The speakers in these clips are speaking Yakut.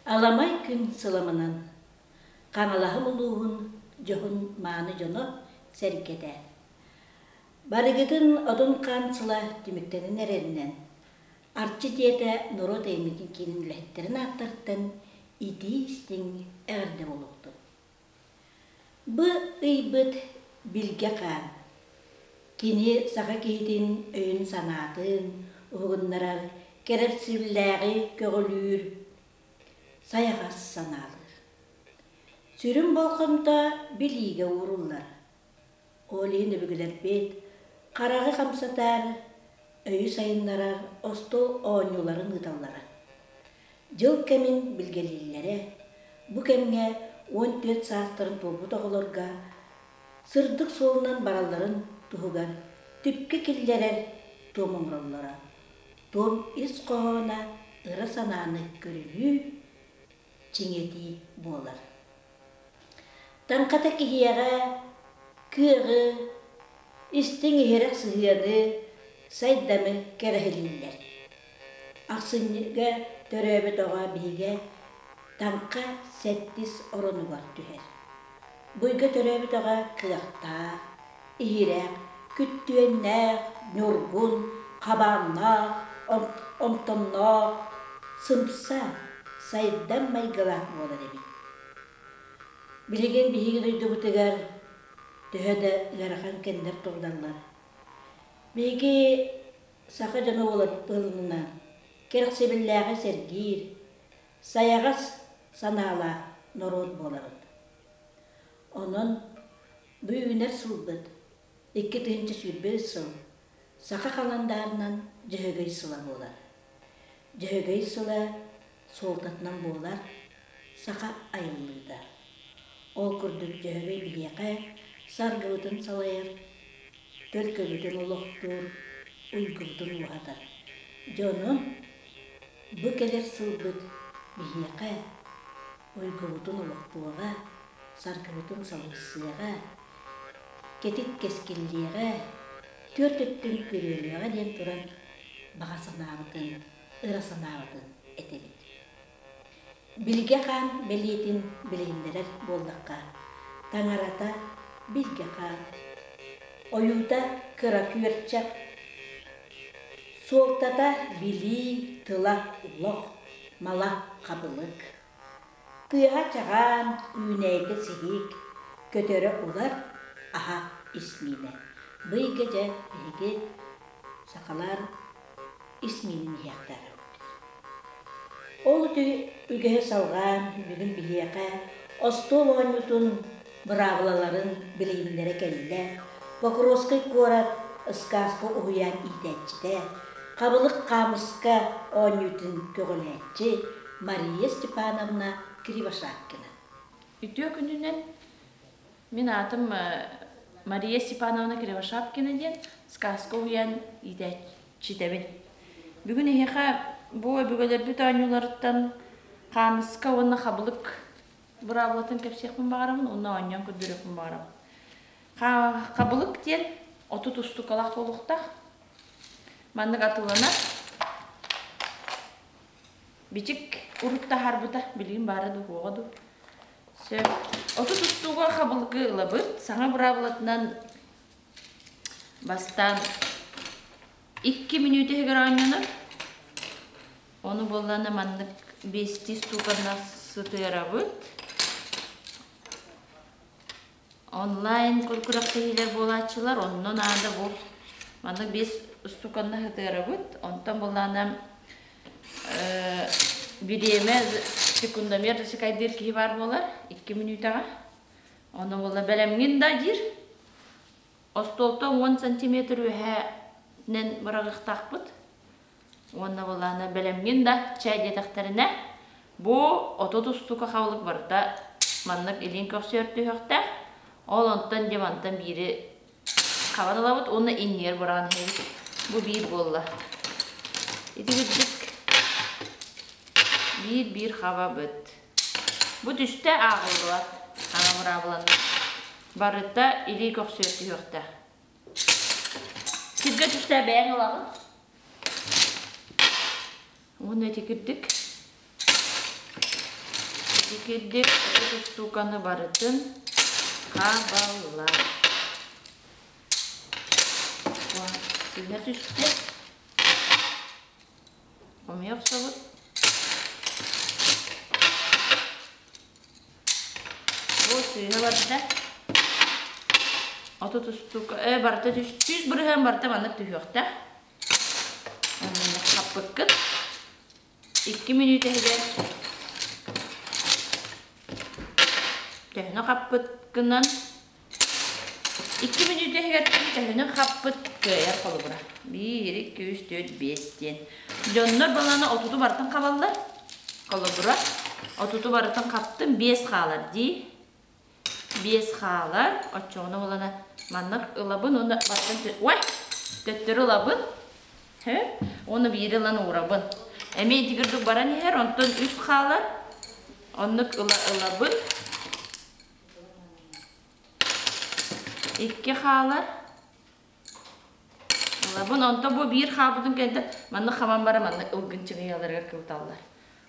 Аламай күн сыламынан Хаҥалаһым улууһун дьоһун мааны дьоно сэргэтэ. Барыгытын Одун хаан сыла түмүктэнэн эрэринэн Арчы дьиэтэ норуот айымньытын киинин үлэһиттэрин ааттарыттан итии-истиҥ эҕэрдэ буолуохтун. Бу ыйбыт Билгэ Хаан. Кини саха киһитин өйүн-санаатын уһугуннарар, кэрэхсэбиллээҕи көҕүлүүр, сайаҕас санаалыыр. Сүрүн болҕомто билиигэ ууруллар. Ол иһин өбүгэлэрбит хараҕы хамсатар, өйү сайыннарар остуол оонньууларын ыыталлара. Дьыл кэмин билгэлииллэрэ, бу кэмҥэ 14 саастарын туолбут оҕолорго сырдык суолунан баралларын туһугар түпкэ киллэрэр туом оҥороллоро. Туом ис хоһооно ыра санааны көрүнүү, чиҥэтии буолар. Таҥхата киһиэхэ кыаҕы, истиҥ-иһирэх сыһыаны, сайдамы кэрэһилииллэр. Ахсынньыга төрөөбүт оҕо биһигэ таҥха сэттис оронугар түһэр. Буйга төрөөбүт оҕо кыахтаах, иһирэх, күттүөннээх, ньургун, хабааннаах, онтонноох, сымса, сайдам майгылаах буолар эбит. Билигин биһиги дойдубутугар төһө да ыарахан кэмнэр турдаллар, биһиги саха дьоно буоларбытынан кэрэхсэбиллээҕи сэргиир, сайаҕас санаалаах норуот буолабыт. Онон бу үүнэр сылбыт 2023 сыл саха халандаарынан Дьөһөгөй сыла буолар. Дьөһөгөй сыла суолтатынан буолар саха айыллыыта. Ол курдук Дьөһөгөй биһиэхэ саргыбытын салайар, төлкөбүтүн олохтуур, уйгубутун ууһатар. Дьонун бу кэлэр сылбыт биһиэхэ уйгубутун олохтуоҕа, саргыбытын салайсыаҕа, кэтит кэскиллиэҕэ, түөрт өттүн күрүөлүөҕэ диэн туран баҕа санаабытын, ыра санаабытын этэбит. Билгэ хаан бэлиэтин билиһиннэрэр буоллахха, таҥарата Билгэ хаан, ойуута кыра күөрчэх, суолтата билии, тыла олох, мала хабылык. Тыаһа чаҕаан, үүнээйитэ сиһик, көтөрө улар, аһа ис миинэ. Бу ыйга дьэ биһиги сахалар ис миинин иһиэхтээх эбиппит. Ол үгэһи салҕаан бүгүн биһиэхэ остуол оонньуутун быраабылаларын билиһиннэрэ кэллэ Покровскай куорат Сказка уһуйаан иитээччитэ, Хабылык хаамыска оонньуутун көҕүлээччи Мария Степановна Кривошапкина. Үтүө күнүнэн мин аатым Мария Степановна Кривошапкина диэн сказка уһуйаан иитээччитэбин. Бүгүн эһиэхэ бу өбүгэлэрбит оонньууларыттан хаамыска уонна хабылык быраабылатын кэпсиэхпин баҕарабын уонна оонньоон көрдөрүөхпүн баҕарабын. Хабылык диэн 30 устукалаах буолуохтаах. Маннык атыланар. Бичик урут таһаарбыта, билигин баара дуу, суоҕа дуу. Сөп. 30 устууга хабылыгы ылабыт. Саҥа быраабылатынан бастаан 2 мүнүүтэ иһигэр оонньонор. Ону буоллаҕына маннык биэстии стуканна сытыарабыт. Онлайн күрэхтэһиилэр буолааччылар, онно наада бу маннык биэс стуканна сытыарабыт. Онтон буоллаҕына бириэмэ секундомер засекайдыыр киһи баар буолар 2 мүнүүтэҕэ. Ону буолла бэлэмҥин да диир. Остуолтан 10 сантиметр үөһээнэн быраҕыахтаахпыт. Уонна былаана бэлэмҥин да чэй диэтэхтэринэ, бу 30 устуука хабылык барыта маннык илин көхсүөр түһүөхтээх. Ол онтон дьэ мантан биири хабан ылабыт уонна иннигэр быраҕан иһэбит. Бу биир буолла. Ити курдук биир-биир хабабыт. Бу түстэ ааҕыллыбат. Аны быраабыланна. Барыта илии көхсүөр түһүөхтээх. Сиргэ түстэ бэйэҥ ылаҕын. Уонна ити кырдык. Ити кирдик устууканы барытын хабаллар. Сыыһа түстэ. Хомуйа охсобут. Бу сыыһа барда. 30 устуука, барыта 100% барыта маннык түһүөхтээх. Хаппыккыт. 2 мүнүүтэ иһигэр төһөнү хаппыккынан 2 мүнүүтэ иһигэр төһөнү хаппыт кыайар холобура. 1, 2, 3, 4, 5 диэн. Дьоннор баланы отуту барытын хабаллар. Холобура, отуту барытын хаптым, 5 хаалар дии. 5 хаалар. Оччоҕуна буолана маннык ылабын уонна баттан ой төттөрү ылабын. Уонна биири ылан уурабын. Эмиэ ити курдук баран иһэр, онтон үс хаалар. Оннук ыла ылабын. Икки хаалар. Ылабын. Онтон бу биир хаалбытын кэннэ маннык хабан баран маннык ылгын чыгыйаларыгар кыбыталлар.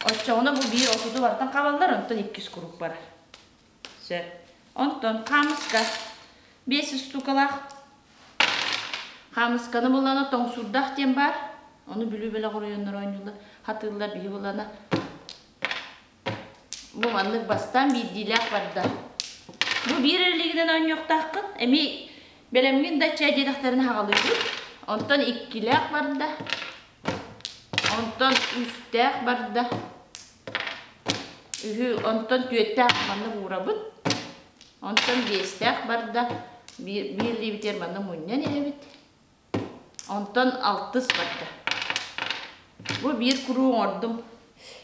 Оччоҕуна бу биир отуту бартан хабаллар, онтон иккис куруук барар. Сөп. Онтон хаамыска 5 штукалаах хаамысканы булана тоҥсуурдаах диэн баар. Ону Бүлүү бөлөх оройуоннара оонньууллар, хатыыллар биһи булана. Бу маннык бастаан биирдиилээх барда. Бу биир эрэлигинэн оонньуохтааххын. Эмиэ бэлэмҥин да чэй диэтэхтэрин хаҕалыыбыт. Онтон иккилээх барда. Онтон үстээх барда. Үһү, онтон түөттээх маннык уурабыт. Онтон биэстээх барда. Биир илиибитигэр манна мунньан иһэбит. Онтон алтыс барда. Бу биир куруук оҥордум.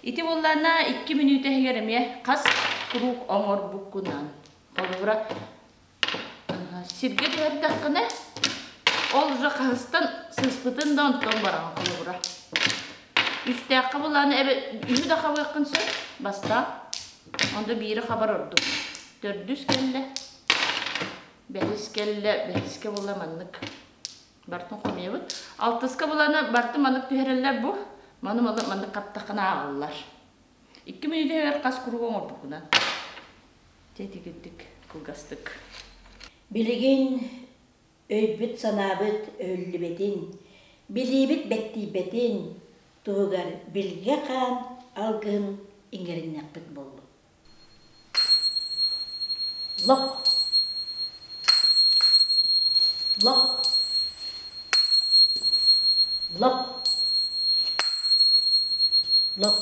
Ити буоллаҕына 2 мүнүүтэ иһигэр эмиэ хас куруук оҥорбуккунан. Холобура, сиргэ түһэрдэххинэ, ол уже хаһыстан сыыспытын да онтон бараҕын холобура. Үстээххэ булааны эбэ үһү да хабыаххын сөп бастаан. Онто биири хабар ордук. Төрдүс кэллэ, бэһис кэллэ, бэһискэ була маннык бартын хомуйабыт. Алтыска буланы барты маннык түһэрэллэр бу. Маны маннык хаптаххына ааҕаллар. 2 мүнүүтэ хас куруук оҥорбуккунан. Дьэ итигирдик, кылгастык. Билигин өйбүт-санаабыт өһүллүбэтин, билиибит бэттийбэтин туһугар Билгэ Хаан алгыһын иҥэриннэхпит буоллун. Лох Лох Лох Лох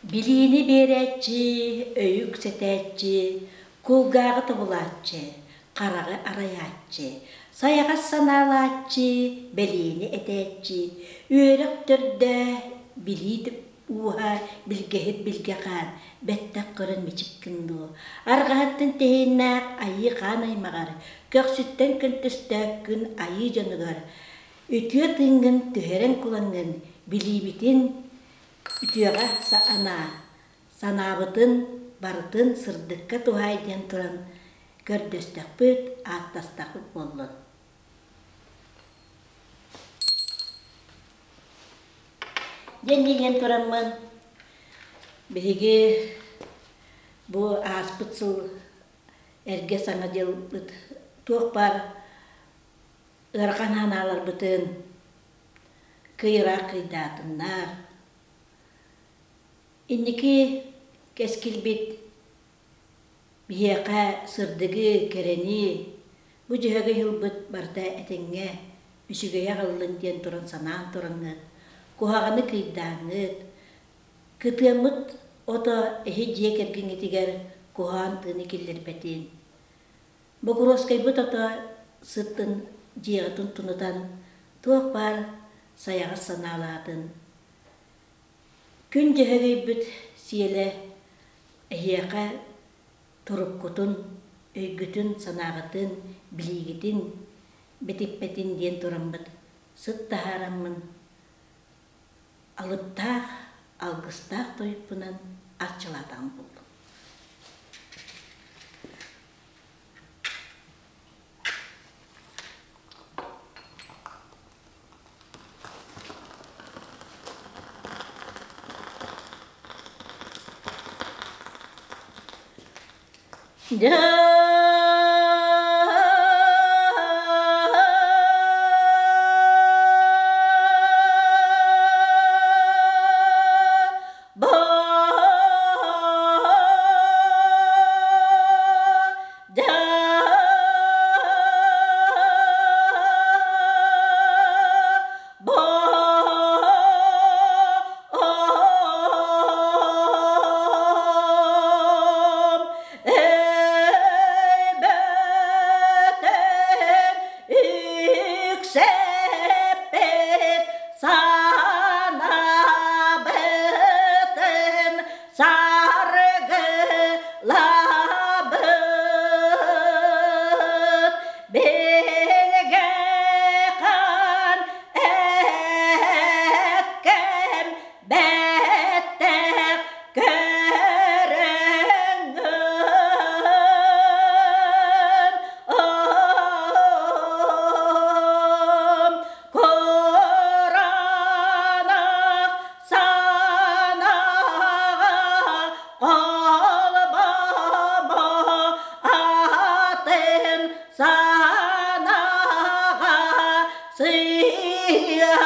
Билиини биэрээччи, өйү үксэтээччи, кулгааҕы тобулааччы, хараҕы арайааччы, сайаҕас санаалааччы, бэлиэни этээччи, үөрэх төрдө, билии ууһа, билгэһит билгэ хаан, бэттэх көрөн мичиккин дуу, арҕаһыттан тэһииннээх айыы хаан аймаҕар, көхсүттэн көнтөстөөх күн айыы дьонугар, үтүө тыыҥҥын түһэрэн кулаҥҥын билиибитин Үтүөҕэ анаа, санаабытын барытын сырдыкка туһаай диэн туран көрдөстөхпүт, ааттастахпыт буоллун. Диэн диэн тураммын биһиги бу ааспыт сыл эргэ саҥа дьылбыт туох баар ыарахан санааларбытын кый-ыраах кыйдаатыннар. Инники кэскилбит биһиэхэ сырдыгы, кэрэни, бу дьөһөгөй ылбыт барыта этэҥҥэ үчүгэйи аҕаллын диэн туран санаан тураҥҥыт, куһаҕаны кыйдааҥҥыт, кытыаммыт ото эһи дьиэ кэргэҥҥитигэр куһаҕан тыыны киллэрбэтин. Бокуруоскайбыт ото сыттын дьиэҕитин тунутан туох баар сайаҕас санаалаатын. Күн дьөһөгөйбүт сиэлэ эһиэхэ туруккутун, өйгүтүн, санааҕытын, билиигитин битиппэтин диэн тураммыт сыт таһаараммын алыптаах, алгыстаах тойукпунан арчылаатаҕым буоллум. Үксэппит санаабытын саргылабыт билгэ хаан эккэм бэттэх көрөҥҥүн Кураанах санаҕа холбомо атын санаҕа сыһыарыма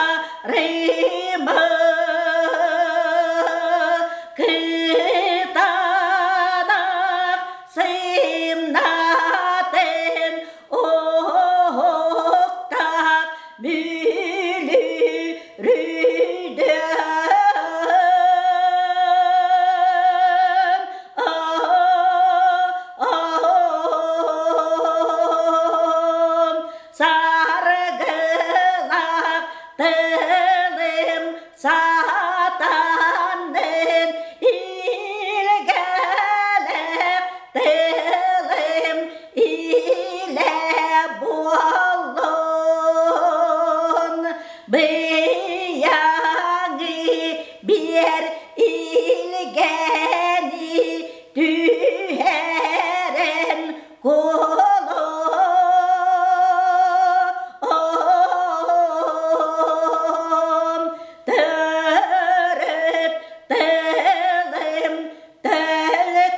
кытаанах сымнатын уһуктаах бүлүрүдэн саргылаах тылым сатанын илгэлэх тылым илэ буоллун быйаҥы биэр илгэни түһэрэн кулун төрүт тылым төлкөлөннөн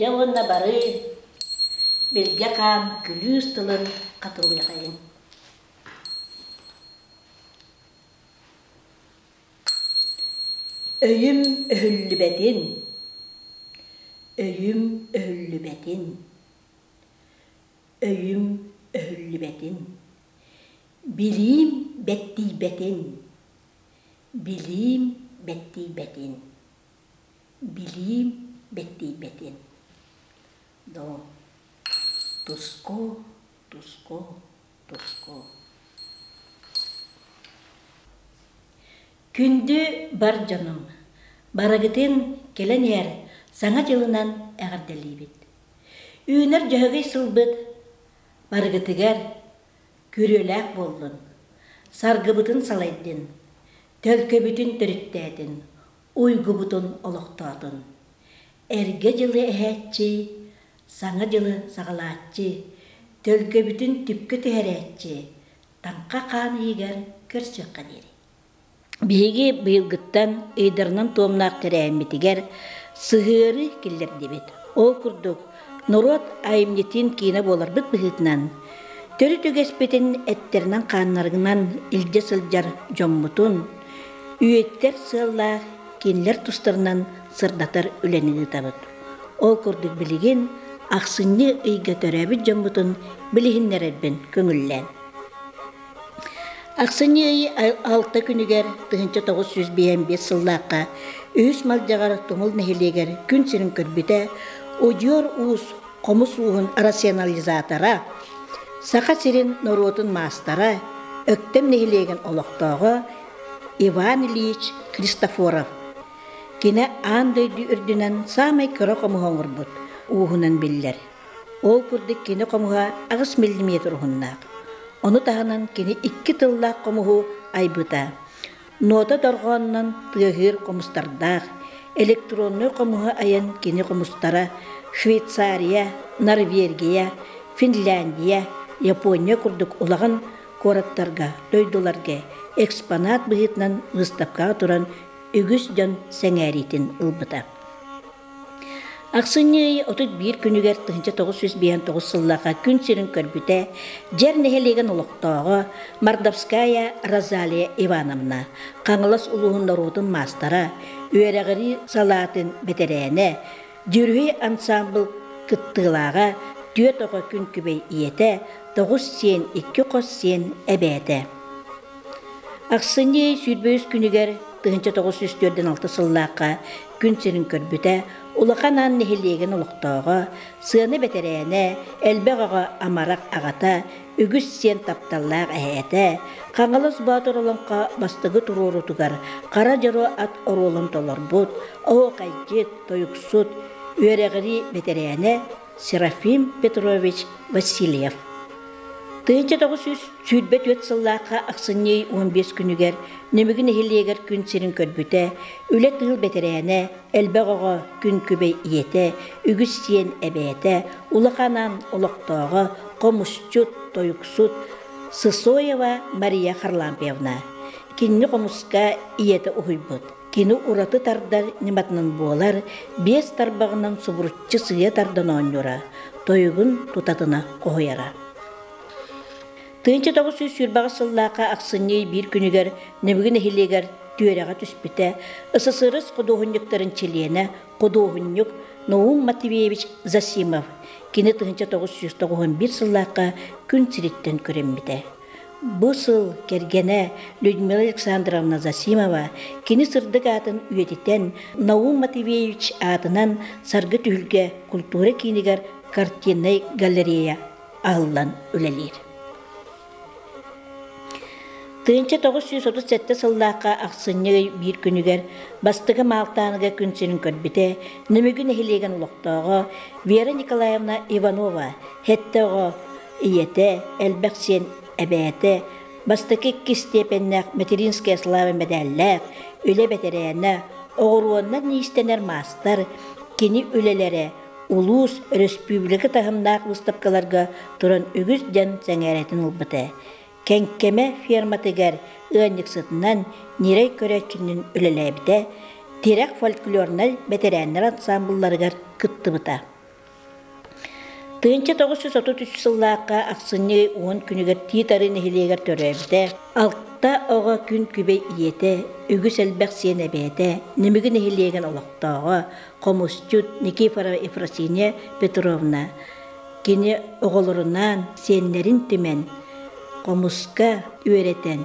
Дьэ уонна бары билгэ хаан күлүүс тылын хатылыахайыҥ. Өйүм өһүллүбэтин, өйүм өһүллүбэтин, өйүм өһүллүбэтин, билиим бэттийбэтин, билиим бэттийбэтин, билиим бэттийбэтин. Доо, туску, туску, туску. Күндү бар дьонум, барыгытын кэлэн иһэр Саҥа дьылынан эҕэрдэлиибит. Үүнэр Дьөһөгөй сылбыт барыгытыгар күрүөлээх буоллун, саргыбытын салайдын, төлкөбүтүн төрүттээтин, уйгубутун олохтоотун. Эргэ дьылы эһээччи, саҥа дьылы саҕалааччы, төлкөбүтүн түпкэ түһэрээччи, Таҥха хаан ыйыгар көрсүөххэ диэри. Биһиги быйылгыттан ыйдарынан туомнаах тэрээһиммитигэр сыһыары киллэрдибит. Ол курдук, норуот айымньытын киинэ буоларбыт быһыытынан, төрүт үгэспитин эттэринэн-хааннарынан илдьэ сылдьар дьоммутун, үйэттэр сыаллаах кинилэр тустарынан сырдатар үлэни ыытабыт. Ол курдук билигин ахсынньы ыйга төрөөбүт дьоммутун билиһиннэрэрбин көҥүллээн. Ахсынньы ый 6 күнүгэр 1955 сыллаахха үһүс Малдьаҕар Тумул нэһилиэгэр күн сирин көрбүтэ удьуор уус хомус ууһун рационализатора, Саха сирин норуотун маастара, Өктөм нэһилиэгин олохтооҕо Иван Ильич Христофоров. Кини аан дойду үрдүнэн саамай кыра хомуһу оҥорбут ууһунан биллэр. Ол курдук кини хомуһа 8 миллиметр уһуннаах. Ону таһынан кини икки тыллаах хомуһу айбыта. Нота дорҕоонунан тыаһыыр хомустардаах, электроннай хомуһу айан кини хомустара Швейцария, Норвегия, Финляндия, Япония курдук улахан куораттарга, дойдуларга экспонат быһыытынан выставкаҕа туран үгүс дьон сэҥээриитин ылбыта. Ахсынньы ый 31 күнүгэр 1959 сыллаахха күн сирин көрбүтэ Дьэр нэһилиэгин олохтооҕо Мордовская Розалия Ивановна, Хаҥалас улууһун норуотун маастара, үөрэҕирии салаатын бэтэрээнэ, Дьүрүһүй ансаамбыл кыттыылааҕа, түөрт оҕо күн күбэй ийэтэ, тоҕус сиэн, икки хос сиэн эбээтэ. Ахсынньы ый 23 күнүгэр 1946 сыллаахха күн сирин көрбүтэ, Улахан Аан нэһилиэгин олохтооҕо, сыана бэтэрээнэ, элбэх оҕо амарах аҕата, үгүс сиэн тапталлаах эһээтэ, Хаҥалас Боотур олоҥхо бастакы туруорутугар хара дьоро ат оруолун толорбут, оһуохайдьыт, тойуксут, үөрэҕирии бэтэрээнэ Серафим Петрович Васильев. 1924 сыллаахха ахсынньы 15 күнүгэр Нөмүгү нэһилиэгэр күн сирин көрбүтэ, үлэ тыыл бэтэрээнэ, элбэх оҕо күн күбэй ийэтэ, үгүс сиэн эбээтэ, улахан аан олохтооҕо, хомусчут, тойуксут Сысоева Мария Харлампьевна. Кинини хомуска ийэтэ уһуйбут. Кини ураты тардар ньыматынан буолар, биэс тарбаҕынан субуруччу сыыйа тардан оонньуура, тойугун тутатына хоһуйара. 1928 сыллаахха ахсынньы биир күнүгэр Нөмүгү нэһилиэгэр түөрэҕэ түспүтэ, СССР худуоһунньуктарын чилиэнэ, худуоһунньук Наум Матвеевич Засимов кини 1991 сыллаахха күн сириттэн күрэммитэ. Бу сыл кэргэнэ Людмила Александровна Засимова кини сырдык аатын үйэтитэн Наум Матвеевич аатынан Саргы түһүлгэ культура киинигэр картиннай галерея аһыллан үлэлиир. 1937 сыллаахха ахсынньы ый биир күнүгэр бастакы Маалтааныга күн сирин көрбүтэ Нөмүгү нэһилиэгин олохтооҕо Вера Николаевна Иванова сэттэ оҕо Ийэтэ, элбэх сиэн эбээтэ, бастакы иккис степеннээх материнская слава мэдээллээх, үлэ бэтэрээнэ, оҕуруоннан иистэнэр маастар, кини үлэлэрэ улуус, өрөспүүбүлүкэ таһымнаах выставкаларга туран үгүс дьон сэҥээрэтин ылбыта. Кэҥкэмэ ферматыгар ыанньыксытынан ньирэй көрөөччүнэн үлэлээбитэ, Тирэх фольклорнай бэтэрээннэр ансаамбылларыгар кыттыбыта. 1933 сыллаахха ахсынньы уон күнүгэр Тиит-Арыы нэһилиэгэр төрөөбүтэ. Алта оҕо күн күбэй ийэтэ, үгүс элбэх сиэн эбээтэ, Нөмүгү нэһилиэгин олохтооҕо, хомусчут Никифорова Ефросинья Петровна кини оҕолорунаан сиэннэрин түмэн, хомуска үөрэтэн,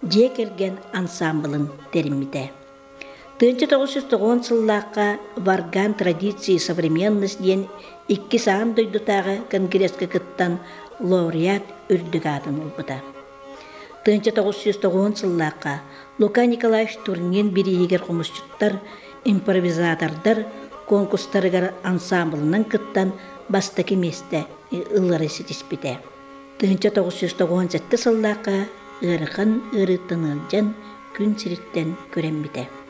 дьиэ кэргэн ансаамбылын тэриммитэ. 1990 сыллаахха «Варган традиции современность» диэн иккис аан дойдутааҕы конгресска кыттан лауреат үрдүк аатын ылбыта. 1990 сыллаахха Лука Николаевич Турнин бирииһигэр хомусчуттар, импровизатордар конкурстарыгар ансаамбылынан кыттан бастакы миэстэ ылары ситиспитэ. 1997 сыллаахха ыарахан ыарыыттан ыалдьан күн сириттэн күрэммитэ.